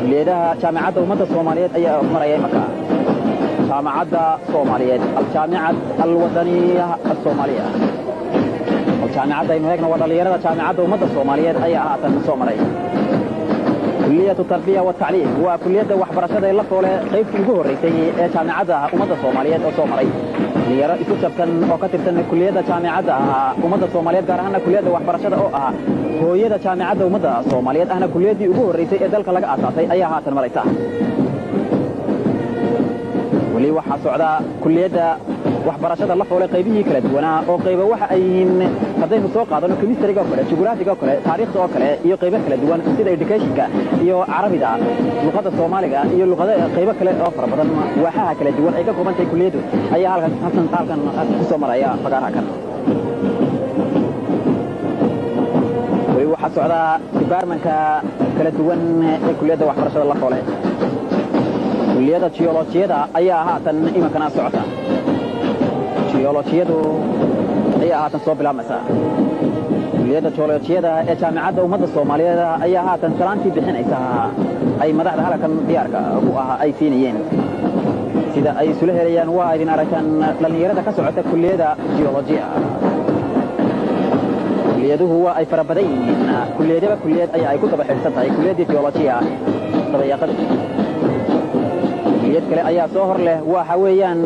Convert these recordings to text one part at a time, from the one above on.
Kulliyadaha Jaamacadda Ummadda Soomaaliyeed ayaa maraya imaka. Jaamacadda Soomaaliyeed, Aljaamicad Alwadaniya Asoomaaliya. Jaamicadda aynu eegno, waa dhallinyarada Jaamicadda Ummadda Soomaaliyeed ayaa haatan soo maray. Kuliyatu Tarbiya Watacliim waa kuliyadda waxbarashada ee la foole, qaybtii ugu horreysay ee Jaamicadda Ummadda Soomaaliyeed oo soo maray. Dhalinyaro isu jabsan oo ka tirsan kuliyadda Jaamicadda Ummadda Soomaaliyeed, gaar ahaana kuliyadda waxbarashada oo ah hooyada Jaamicadda Ummadda Soomaaliyeed, ahna kuliyaddii ugu horreysay ee dalka laga aasaasay, ayaa haatan maraysa. Weli waxaa socda kuliyadda waxbarashada la foolay qaybihii kala duwanaa, oo qaybo waxa ay yihiin, haddaynu soo qaadano, chemistryga oo kale, jugraafiga oo kale, taariikhda oo kale iyo qaybo kala duwan sida educationka iyo Carabida, luqadda Soomaaliga iyo luqada qaybo kale oo fara badan. Waaxaha kala duwan ay ka kooban tahay kuliyaddu ayaa halkan halkan ku soo maraya fagaaraha kan. Weli waxaa socda departmentka kala duwan ee kuliyadda waxbarashada la foole. Kuliyadda jiyolojiyada ayaa haatan iminkana socota. Jiyolojiyadu ayaa haatan soo bilaabmaysa. Kuliyadda jiyolojiyada ee Jaamicadda Ummadda Soomaaliyeed ayaa haatan salaantii bixinaysa ay madaxda halkan diyaarka ku ah ay siinayeen. Sida ay isula helayaan waa idin aragtaan dhallinyarada ka socota kuliyadda jiyolojiya. Kuliyaduhu waa ay fara badan yihiin, kuliyadaba kuliyad ayaa ay ku daba xidhsan tahay. Kuliyaddii jiyolojiya dabayaaqada, kuliyad kale ayaa soo hor leh, waxa weeyaan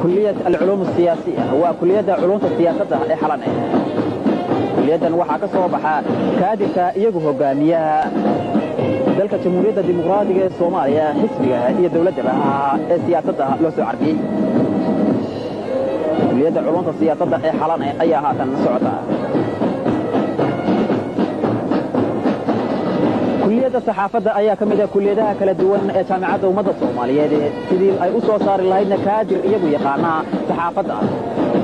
Kuliyad Alculuum Asiyaasiya, waa kuliyadda culumta siyaasadda ee Xalane. Kuliyaddan waxaa ka soo baxa kaadirka iyagu hogaamiya dalka Jamhuuriyadda Dimuqraadiga ee Soomaaliya, xisbiga iyo dowladdaba ee siyaasadda loo soo carbiyey. Kuliyadda culumta siyaasadda ee Xalane ayaa haatan socota. Kuliyadda saxaafadda ayaa ka mid ah kuliyadaha kala duwan ee Jaamicadda Ummadda Soomaaliyeed, sidii ay u soo saari lahaydna kaadir iyagu yaqaanaa saxaafadda.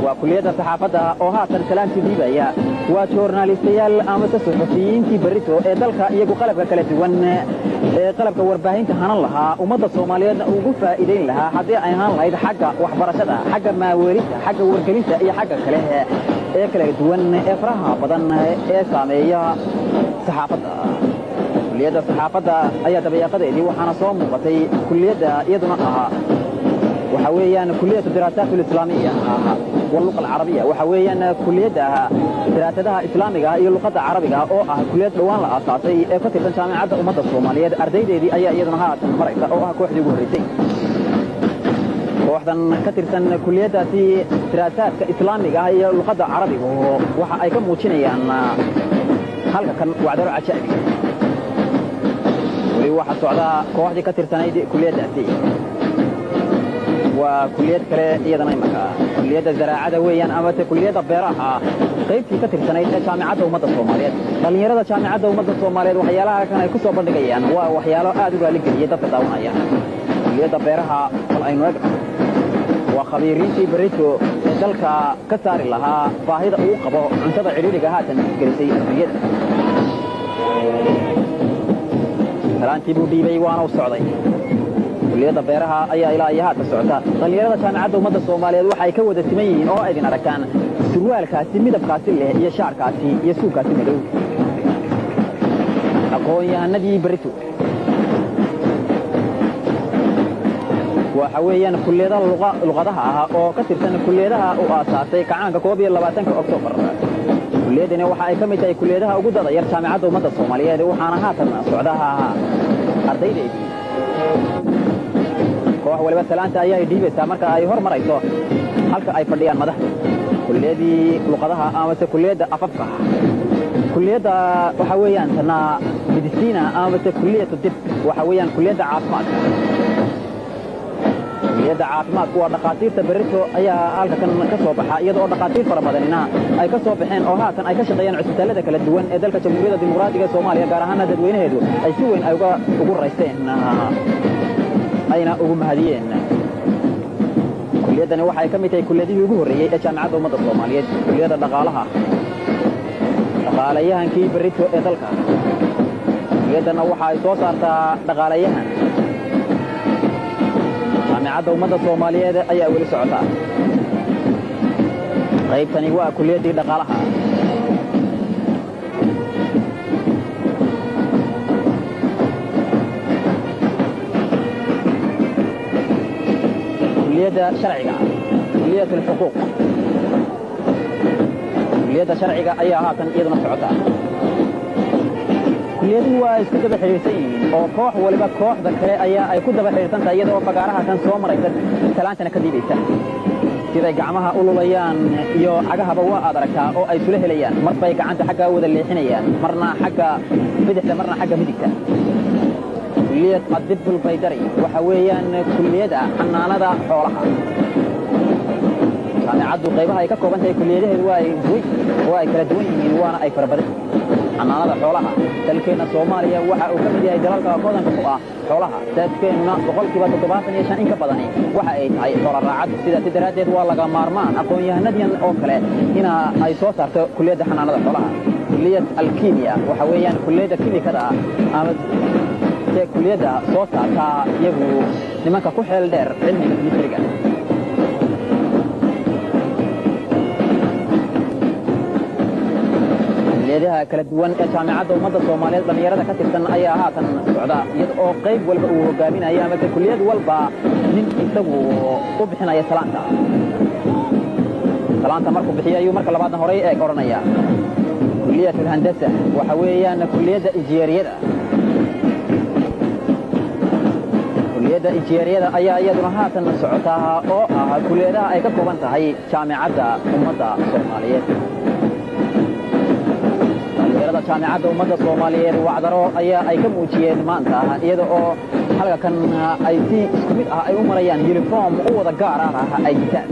Waa kuliyadda saxaafadda oo haatan salaantii dhiibaya. Waa joornaalistayaal amase suxufiyiintii berrito ee dalka iyagu qalabka kala duwan ee qalabka warbaahinta hanan lahaa, ummadda Soomaaliyeedna ugu faa'iidayn lahaa, haddii ay ahaan lahayd xagga waxbarashada, xagga maaweelinta, xagga wargelinta iyo xagga kale ee kala duwan ee faraha badan ee saameeya saxaafadda. Kuliyadda saxaafadda ayaa dabayaaqadeedii waxaana soo muuqatay kuliyadda iyaduna ahaa, waxa weeyaan Kuliyatu Diraasaat Alislaamiya waluqa Alcarabiya, waxa weeyaan kuliyadda diraasadaha islaamiga iyo luqadda Carabiga, oo ah kuliyad dhowaan la aasaasay ee ka tirsan Jaamicadda Ummadda Soomaaliyeed. Ardaydeedii ayaa iyaduna haatan maraysa, oo ah kooxdii ugu horreysay. Kooxdan ka tirsan kuliyaddaasi diraasaadka islaamiga ah iyo luqadda Carabiga waxa ay ka muujinayaan halka kan wacdaro cajaabi. Weli waxaa socda kooxdii ka tirsanayd kuliyaddaasi. Waa kuliyad kale iyadana imanka, kuliyadda zaraacada weeyaan amase kuliyadda beeraha, qaybtii ka tirsanayd ee Jaamicadda Ummadda Soomaaliyeed. Dhallinyarada Jaamicadda Ummadda Soomaaliyeed waxyaalaha kan ay ku soo bandhigayaan waa waxyaalo aad u raaligeliyay dadka daawanaya. Kuliyadda beeraha bal aynu egno. Waa khabiiriintii berito ee dalka ka saari lahaa baahida uu qabo cuntada cidhiidhiga haatan gelisay adduunyada. Salaantii buu dhiibay waana u socday. Kuliyadda beeraha ayaa ilaa iyo haatan socota. Dhallinyarada Jaamicadda Ummadda Soomaaliyeed waxay ka wada siman yihiin oo idin aragtaan surwaalkaasi midabkaasi leh iyo shaarkaasi iyo suugkaasi madow. Aqoon-yahanadii berito waxa weeyaan kuliyadaha luqadaha ah oo ka tirsan kuliyadaha uu aasaasay kacaanka 21-ka Oktoobar. Kuliyaddani waxa ay ka mid tahay kuliyadaha ugu dada yar Jaamicadda Ummadda Soomaaliyeed, waxaana haatan socdaha ardaydeedii. Koox waliba salaanta ayaa ay dhiibaysaa marka ay hor marayso halka ay fadhiyaan madaxdu. Kuliyadii luqadaha amase kuliyadda afafka, kuliyadda waxa weeyaan tana medicina amase kuliyatu dib, waxa weeyaan kuliyadda caafimaadka. Kuliyadda caafimaadku waa dhakhaatiirta berrito ayaa halka kan ka soo baxa, iyada oo dhakhaatiir fara badanina ay ka soo baxeen oo haatan ay ka shaqeeyaan cusbitaallada kala duwan ee dalka Jamhuuriyadda Dimuqraadiga ee Soomaaliya, gaar ahaana dadweynaheedu ay si weyn ay ugu raysteen ayna ugu mahadiyeen. Kuliyaddani waxay ka mid tahay kuliyadihii ugu horreeyey ee Jaamicadda Ummadda Soomaaliyeed. Kuliyadda dhaqaalaha, dhaqaalayahankii berrito ee dalka. Kuliyaddanna waxa ay soo saartaa dhaqaalayahan. Jaamicadda Ummadda Soomaaliyeed ayaa weli socota. Qaybtani waa kuliyaddii dhaqaalaha. Kuliyadda sharciga, kuliyat alxuquuq, kuliyadda sharciga ayaa haatan iyaduna socota. Kuliyaduhu waa isku daba xidhiirsan yihiin oo koox waliba kooxda kale ayaa ay ku daba xidhiirsan tahay, iyadoo fagaaraha kan soo maraysa, salaantana ka diibaysa. Siday gacmaha u lulayaan iyo cagahaba waa aad aragtaa oo ay isula helayaan. Mar bay gacanta xaggaa wada leexinayaan, marna xagga bidixda, marna xagga midigta. Kuliyad adibul baydari waxa weeyaan kuliyadda xanaanada xoolaha. Jaamicaddu qaybaha ay ka kooban tahay kuliyadaheedu waa ay waa ay kala duwan yihiin, waana ay fara badan. Xanaanada xoolaha, dalkeenna Soomaaliya waxa uu ka mid yahay dalalka hodanka ku ah xoolaha. Dadkeennuna 75% in ka badani waxa ay tahay xoola raacad. Sidaasi daraaddeed waa laga maarmaan aqoon-yahanadiyan oo kale ina ay soo saarto kuliyadda xanaanada xoolaha. Kuliyad alkimiya waxa weeyaan kuliyadda kimikada ama se kuliyadda soo saarta iyagu nimanka ku xeel dheer cilmiga misriga. Kuliyadaha kala duwan ee Jaamicadda Ummadda Soomaaliyeed dhallinyarada ka tirsan ayaa haatan socda, iyada oo qayb walba uu hogaaminayo amase kuliyad walba nin isagu u bixinaya salaanta. Salaanta markuu bixiyo ayuu marka labaadna horay eeg odhanaya. Kuliyat alhandasa waxa weeyaan kuliyadda injineeriyada. Kuliyadda injineeriyada ayaa iyaduna haatan socotaa oo ah kuliyadaha ay ka kooban tahay Jaamicadda Ummadda Soomaaliyeed. Dhalinyarada Jaamicadda Ummadda Soomaaliyeed wacdaro ayaa ay ka muujiyeen maanta, iyada oo halka kan ay si isku mid ah ay u marayaan, uniform u wada gaar ah ay jitaan.